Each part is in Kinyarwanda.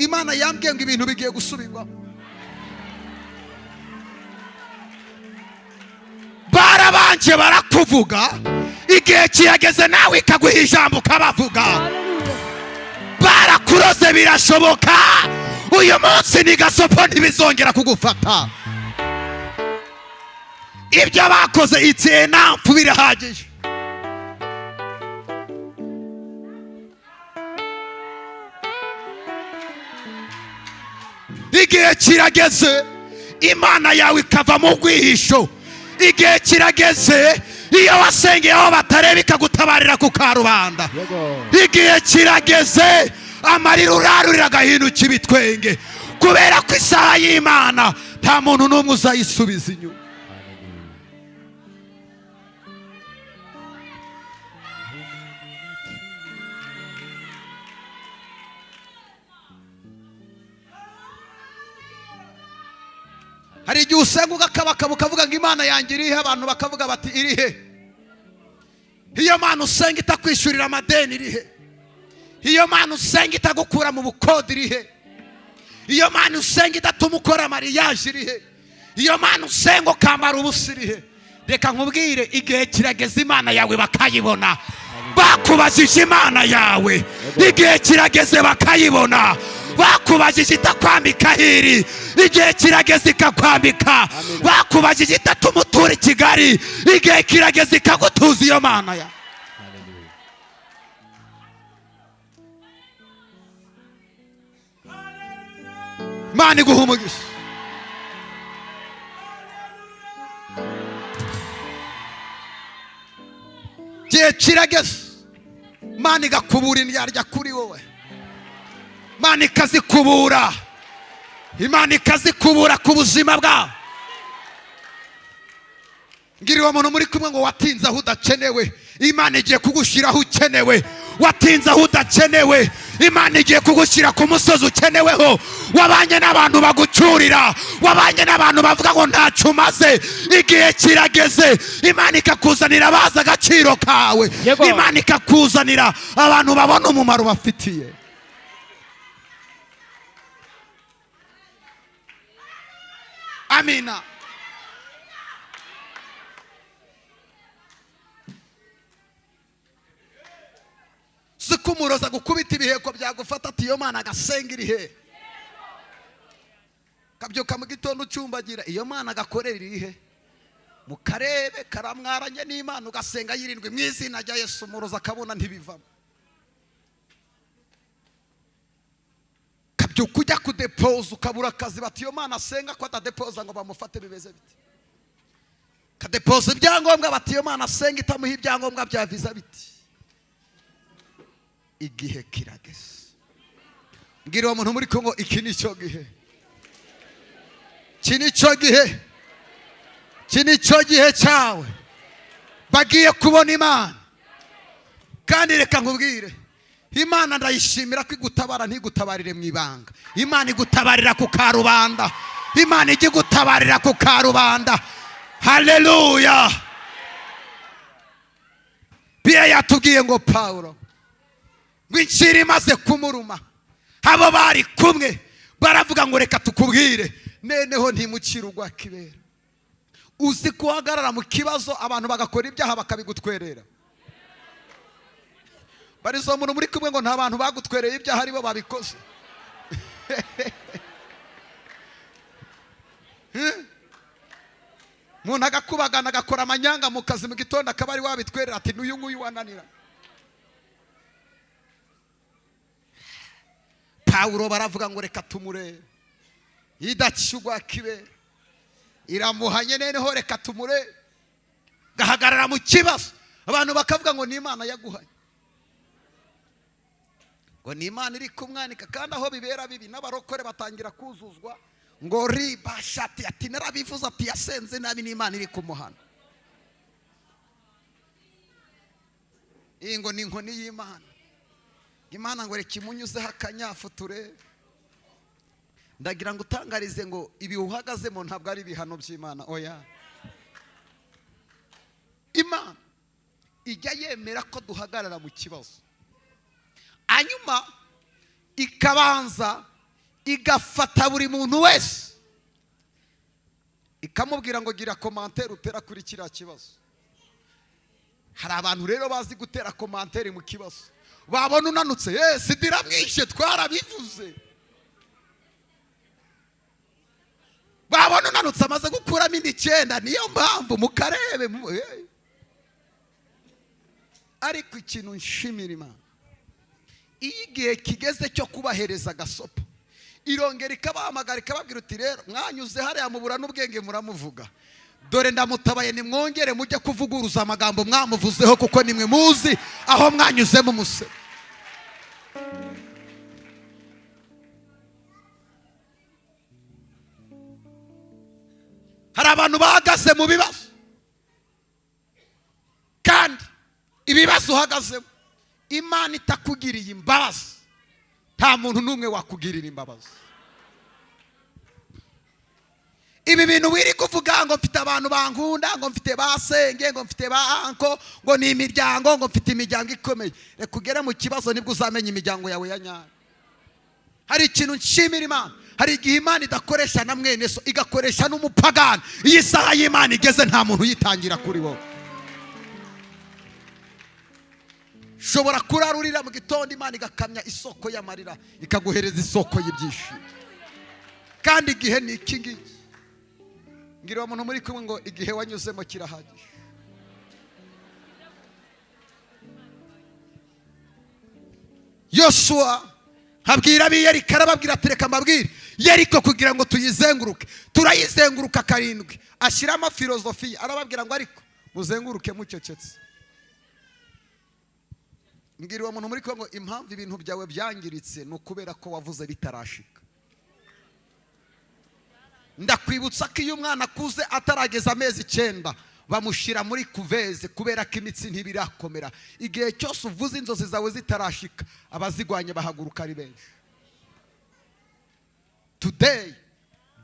Imana yambwiye ngo ibintu bigiye gusubirwamo. Barabanje barakuvuga, igihe kirageze nawe ikaguha ijambo ukabavuga. Hallelujah. Barakuroze, birashoboka uyu munsi ni gasopo, ntibizongera kugufata. Ibyo bakoze, it's enough, birahagije. Igihe kirageze Imana yawe ikava mu rwihisho. Igihe kirageze iyo wasengeye aho batareba ikagutabarira ku karubanda. Yego. Igihe kirageze amarira urarurira agahinduka ibitwenge, kubera ko isaha y'Imana nta muntu n'umwe uzayisubiza inyuma. Hari igihe usenga ugakabakaba, ukavuga ngo: "Imana yanjye irihe?" Abantu bakavuga bati: "Irihe?" Iyo Mana usenga itakwishyurira amadeni irihe? Iyo Mana usenga itagukura mu bukode irihe? Iyo Mana usenga idatuma ukora mariage irihe? Iyo Mana usenga ukambara ubusa irihe? Reka nkubwire, igihe kirageze Imana yawe bakayibona. Bakubajije Imana yawe, igihe kirageze bakayibona. Bakubajije itakwambika hiri, igihe kirageze ikakwambika. Bakubajije itatuma utura i Kigali, igihe kirageze ikagutuza iyo Mana yawe. Hallelujah. Imana iguha umugisha. Igihe kirageze Imana igakubura indyarya kuri wowe. Imana ikazikubura, Imana ikazikubura ku buzima bwawe. Ngira uwo muntu muri kumwe ngo: "Watinze aho udakenewe, Imana igiye kugushyira aho ukenewe." Watinze aho udakenewe, Imana igiye kugushyira ku musozi ukeneweho. Wabanye n'abantu bagucyurira, wabanye n'abantu bavuga ngo ntacyo umaze, igihe kirageze Imana ikakuzanira abazi agaciro kawe. Yego. Imana ikakuzanira abantu babona umumaro bafitiye. Amina. Si ko umuroza gukubita ibiheko byagufata, ati: "Iyo Mana agasenga iri he?" Kabyuka mu gitondo ucumbagira, "Iyo Mana agakorera iri he?" Mu karebe karamwaranye n'Imana, ugasenga yirindwi mu izina rya Yesu, umuroza akabona ntibivamo. Kabyuka ujya kudepoza ukabura akazi, bati: "Iyo Mana asenga ko atadepoza ngo bamufate, bimeze biti?" Kadepoza ibyangombwa, bati: "Iyo Mana asenga itamuha ibyangombwa bya viza biti?" Igihe kirageze. Mbwira uwo muntu muri kumwe: "Iki ni cyo gihe, iki ni cyo gihe, iki ni cyo gihe cyawe." Bagiye kubona Imana. Kandi reka nkubwire, Imana ndayishimira ko igutabara ntigutabarire mu ibanga. Imana igutabarira ku karubanda. Imana ijya igutabarira ku karubanda. Haleluya! Bibiliya yatubwiye ngo Pawulo ngo incira imaze kumuruma, abo bari kumwe baravuga ngo: "Reka tukubwire neneho, ntimucire urwa kibera." Uzi guhagarara mu kibazo, abantu bagakora ibyaha bakabigutwerera? Barizo muntu muri kumwe ngo: "Nta bantu bagutwereye ibyaha, aribo babikoze." Umuntu agakubagana, agakora amanyanga mu kazi, mu gitondo akaba ari wabitwerera, ati: "N'uyu nguyu wananira." Pawulo baravuga ngo: "Reka tumurebe." Idacugwa kibera iramuhanye, noneho reka tumurebe. Gahagarara mu kibazo, abantu bakavuga ngo ni Imana yaguhanye, ngo ni Imana iri kumwanika. Kandi aho bibera bibi, n'abarokore batangira kuzuzwa ngo ribashati, ati: "Narabivuze," ati: "Yasenze nabi, n'Imana iri kumuhana." Iyi ngo ni inkoni y'Imana. Imana ngo reka imunyuzeho akanyafu turebe. Ndagira ngo utangarize ngo ibi uhagazemo ntabwo ari ibihano by'Imana, oya. Imana ijya yemera ko duhagarara mu kibazo, hanyuma ikabanza Igafata buri muntu wese, ikamubwira ngo gira commentaire utera kuri kiriya kibazo. Hari abantu rero bazi gutera commentaire mu kibazo. Babona unanutse, sida iramwishe, twarabivuze. Babona unanutse, amaze gukuramo inda 9, niyo mpamvu mukarebe. Ariko ikintu nshimira Imana, iyo igihe kigeze cyo kubahereza agasopo, irongera ikabahamagara, ikababwira uti rero mwanyuze hariya mubura n'ubwenge muramuvuga, dore ndamutabaye, nimwongere mujye kuvuguruza amagambo mwamuvuzeho, kuko nimwe muzi aho mwanyuze mu muse. Hari abantu bahagaze mu bibazo, kandi ibibazo uhagazemo Imana itakugiriye imbabazi, nta muntu n'umwe wakugirira imbabazi. Ibi bintu wiri kuvuga ngo mfite abantu bankunda, ngo mfite ba senge, ngo mfite ba anko, ngo ni imiryango, ngo mfite imiryango ikomeye, reka ugere mu kibazo nibwo uzamenya imiryango yawe ya nyayo. Hari ikintu nshimira Imana, hari igihe Imana idakoresha na mwene so, igakoresha n'umupagani. Iyi saha y'Imana igeze nta muntu uyitangira kuri wowe. Ushobora kurara urira mu gitondo, Imana igakamya isoko y'amarira, ikaguhereza isoko y'ibyishimo. Kandi igihe ni iki ngiki. Ngira uwo muntu muri kumwe ngo igihe wanyuzemo kirahagije. Yosuwa abwira ab'i Yeriko, arababwira ati reka mbabwire, Yeriko kugira ngo tuyizenguruke, turayizenguruka 7. Ashyiramo filozofiya, arababwira ngo ariko muzenguruke mucecetse. Mbwira uwo muntu muri kumwe ngo impamvu ibintu byawe byangiritse ni ukubera ko wavuze bitarashika. Ndakwibutsa ko iyo umwana akuze atarageza amezi 9 bamushyira muri couveuse, kubera ko imitsi ntibirakomera. Igihe cyose uvuze inzozi zawe zitarashika, abazigwanye bahaguruka ari benshi. Today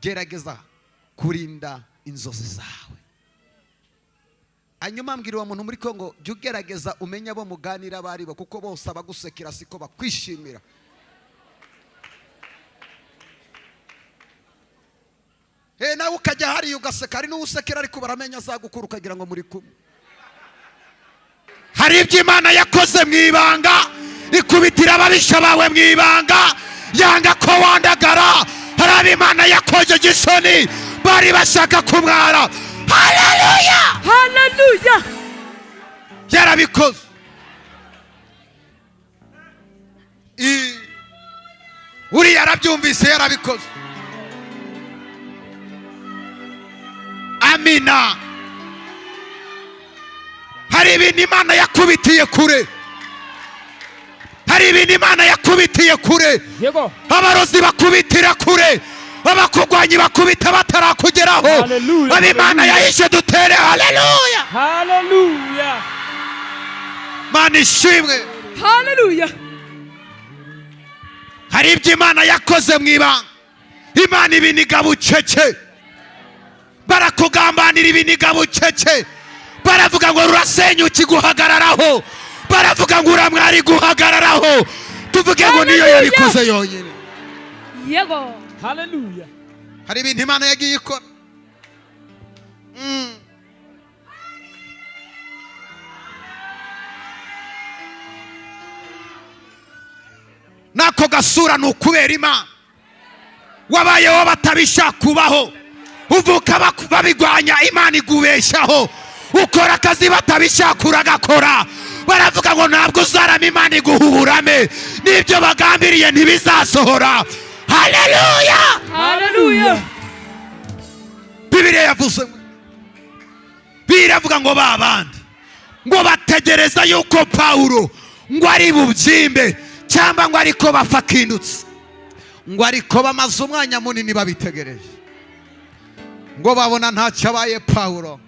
gerageza kurinda inzozi zawe. Hanyuma mbwira uwo muntu muri Kongo, jya ugerageza umenye abo muganira abo ari bo, kuko bose abagusekera siko bakwishimira. Nawe ukajya hariya ugaseka, hari n'uwusekera ariko baramenya azagukura ukagira ngo muri kumwe. Hari ibyo Imana yakoze mu ibanga, ikubitira ababisha bawe mu ibanga, yanga ko wandagara. Hari abo Imana yakojeje isoni bari bashaka kumwara. Haleluya, haleluya, yarabikoze. Uriya yarabyumvise, yarabikoze. Amina. Hari ibintu Imana yakubitiye kure, hari ibintu Imana yakubitiye kure. Yego. Abarozi bakubitira kure, abakurwanyi bakubita batarakugeraho. Haleluya. Abo Imana yahishe dutere haleluya, haleluya. Mana ishimwe, haleluya. Hari ibyo Imana yakoze mu ibanga. Imana ibiniga bucece, barakugambanira ibiniga bucece, baravuga ngo rurasenyuka iguhagararaho, baravuga ngo uramwari guhagararaho. Tuvuge ngo niyo yabikoze yonyine. Yego, haleluya. Hari ibintu Imana yagiye ikora. Nako gasura ni ukubera Imana. Wabayeho batabisha kubaho, uvuka babigwanya, Imana igubeshaho. Ukora akazi batabishaka uragakora, baravuga ngo ntabwo uzarama, Imana iguhuburame, n'ibyo bagambiriye ntibizasohora. Haleluya, haleluya. Bibiliya yavuze, biravuga ngo ba bandi ngo bategereza yuko Pawulo ngo ari bubyimbe cyangwa ngo ariko bafakindutse, ngo ariko bamaze umwanya munini babitegereje, ngo babona ntacyo abaye Pawulo,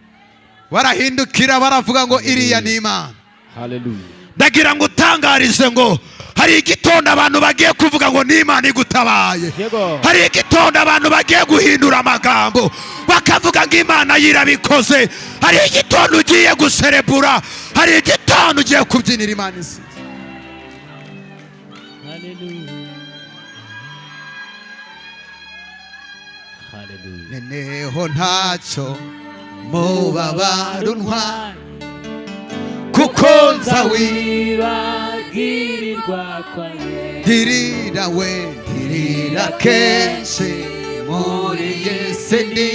barahindukira baravuga ngo iriya ni Imana. Haleluya. Ndagira ngo utangarize ngo hari igitondo abantu bagiye kuvuga ngo ni Imana igutabaye. Hari igitondo abantu bagiye guhindura amagambo bakavuga ngo Imana yirabikoze. Hari igitondo ugiye guserebura, hari igitondo ugiye kubyinira Imana isize. Haleluya. Hallelujah. Neneho ntacyo mubabaro untwara, kuko nzawi Nzawibagirirwa kwa Yesu. Ndirira we, ndirira kenshi muri Yesu ndi,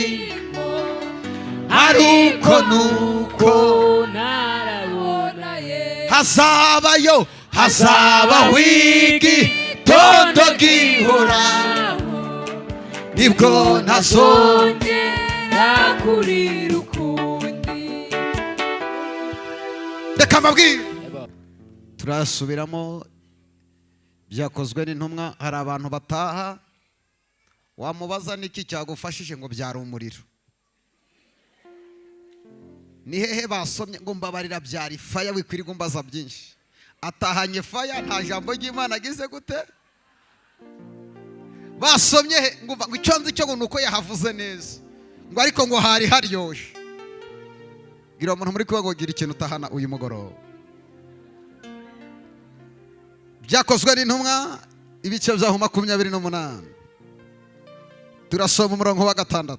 ariko nuko ntarabona Yesu. Hazabayo, hazabaho igitondo gihoraho, nibwo ntazongera kurira ukundi. Reka mbabwire, turasubiramo Byakozwe n'Intumwa. Hari abantu bataha, wamubaza n'iki cyagufashije, ngo byari umuriro. Ni hehe basomye? Ngo mbabarira, byari fire, wikwirirwa umbaza byinshi. Atahanye fire, nta jambo ry'Imana agize gute. Basomye he? Ngo umva, ngo icyo nzi cyo ngo ni uko yahavuze neza, ngo ariko ngo hari haryoshye. Gira umuntu muri kuba ngo gira ikintu utahana uyu mugoroba. Byakozwe n'Intumwa, ibice byaho 28, turasoma umurongo wa 6.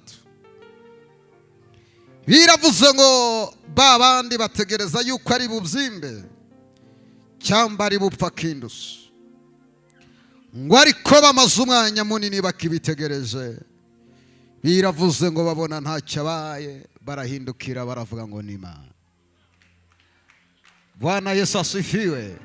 Biravuze ngo ba bandi bategereza yuko ari bubyimbe cyangwa ari bupfa kindusu, ngo ariko bamaze umwanya munini bakibitegereje, biravuze ngo babona ntacyo abaye, barahindukira baravuga ngo ni Imana. Bwana Yesu asifiwe.